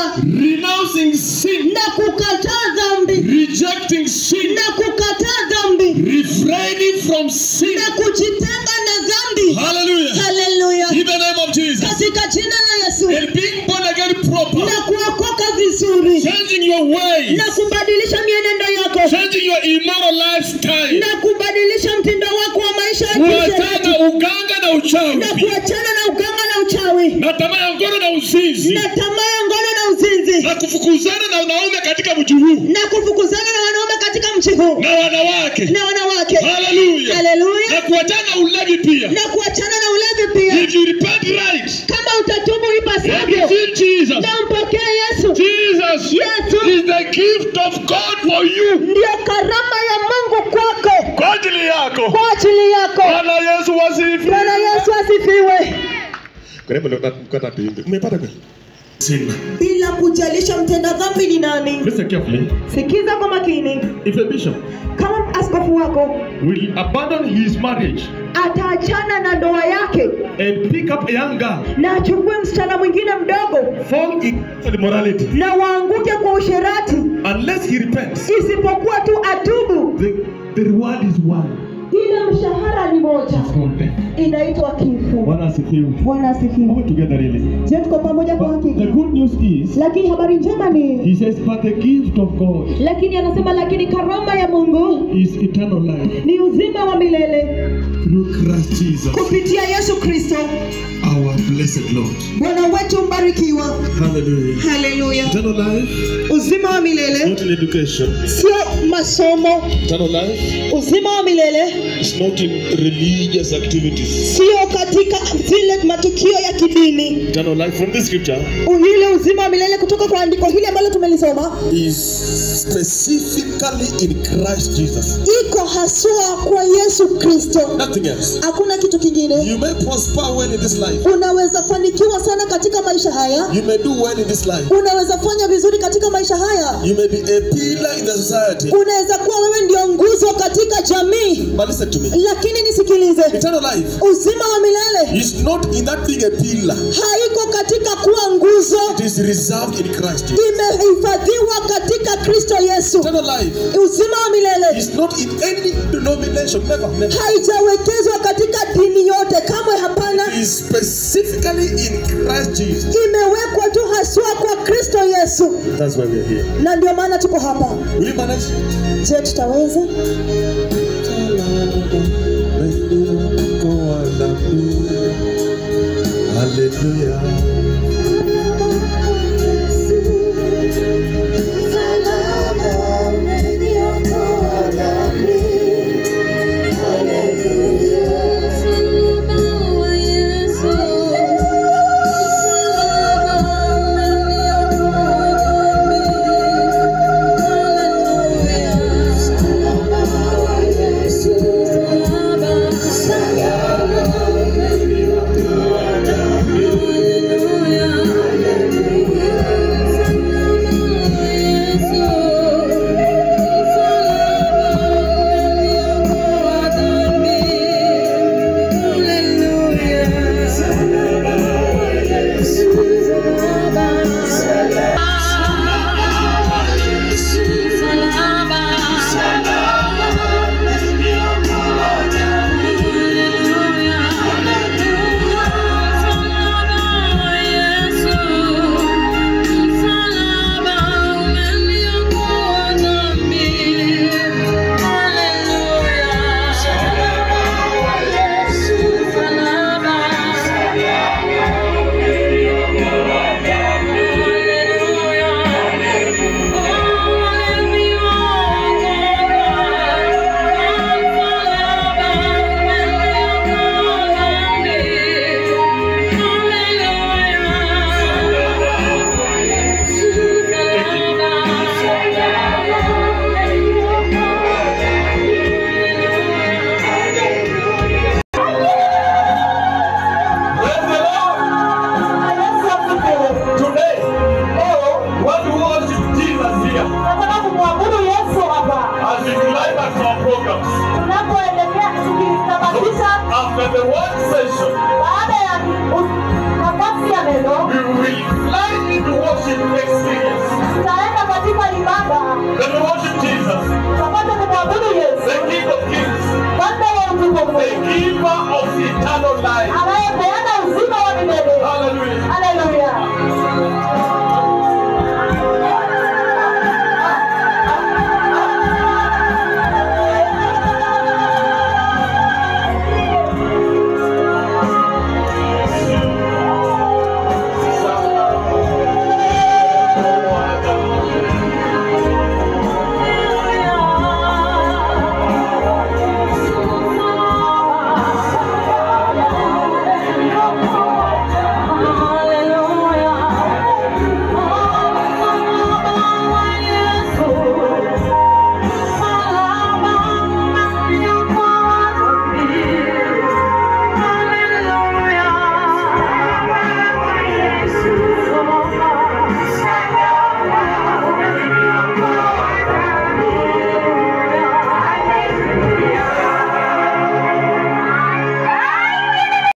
toba, renouncing sin, na kukataa dhambi, rejecting sin, na kukataa dhambi, refraining from sin. Na kujitenga na dhambi. Hallelujah. Haleluya. In the name of Jesus. Katika jina la Yesu. And being born again proper. Na kuokoka vizuri. Changing your ways. Na kubadilisha mienendo yako. Changing your immoral lifestyle. Na kubadilisha mtindo wako wa maisha ya Kuachana uganga na uchawi. Na kuachana na uganga na uchawi. Na tamaa ya ngono na uzinzi. Na tamaa ya ngono na uzinzi. Na kufukuzana na wanaume katika mji huu. Na kufukuzana na wanaume katika mji huu. Na wanawake. Na wanawake. Hallelujah. Hallelujah. Na kuachana na ulevi pia. Na kuachana na ulevi pia. If you repent right. Kama utatubu ipasavyo. Jesus. Na mpokee Yesu. Jesus. Yesu is the gift of God for you. Ndio karama ya Mungu kwako. Kwa ajili yako. Kwa ajili yako. Bwana Yesu asifiwe. Bwana Yesu asifiwe. Umepata kweli? Sin. Bila kujalisha mtenda dhambi ni nani. Listen carefully. Sikiza kwa makini. If a bishop kama askofu wako will abandon his marriage, ataachana na ndoa yake, and pick up a young girl, na achukue msichana mwingine mdogo, fall in immorality, na waanguke kwa usherati, unless he repents, isipokuwa tu atubu, the reward is one. Ile mshahara ni moja. Inaitwa kifo. Bwana asifiwe. Bwana asifiwe. Are we together really? Je, tuko pamoja kwa hakika? The good news is, lakini habari njema ni, he says, but the gift of God, lakini anasema, lakini karama ya Mungu is eternal life, ni uzima wa milele, through Christ Jesus, kupitia Yesu Kristo, our blessed Lord. Bwana wetu mbarikiwa. Hallelujah. Hallelujah. Eternal life, uzima wa milele, not in education, sio masomo. Eternal life, uzima wa milele, is not in religious activities, sio katika zile matukio ya kidini. Eternal life from this scripture, ile uzima wa milele kutoka kwa andiko hili ambalo tumelisoma, is specifically in Christ Jesus. Iko haswa kwa Yesu Kristo. Nothing else. Hakuna kitu kingine. You may prosper well in this life. Unaweza fanikiwa sana katika maisha haya. You may do well in this life. Unaweza fanya vizuri katika maisha haya. You may be a pillar in the society. Unaweza kuwa wewe ndio nguzo katika jamii. But listen to me. Lakini nisikilize. Eternal life, uzima wa milele, is not in that being a pillar. Haiko katika kuwa nguzo. It is reserved in Christ Jesus. Imehifadhiwa katika Kristo Yesu. Eternal life, uzima wa milele, is not in any denomination. Never, never. Haijawekezwa katika dini yote kamwe, hapana. It is specifically in Christ Jesus. Imewekwa tu haswa kwa Kristo Yesu. That's why we are here. Na ndio maana tuko hapa. Will you manage? Je, tutaweza? Hallelujah.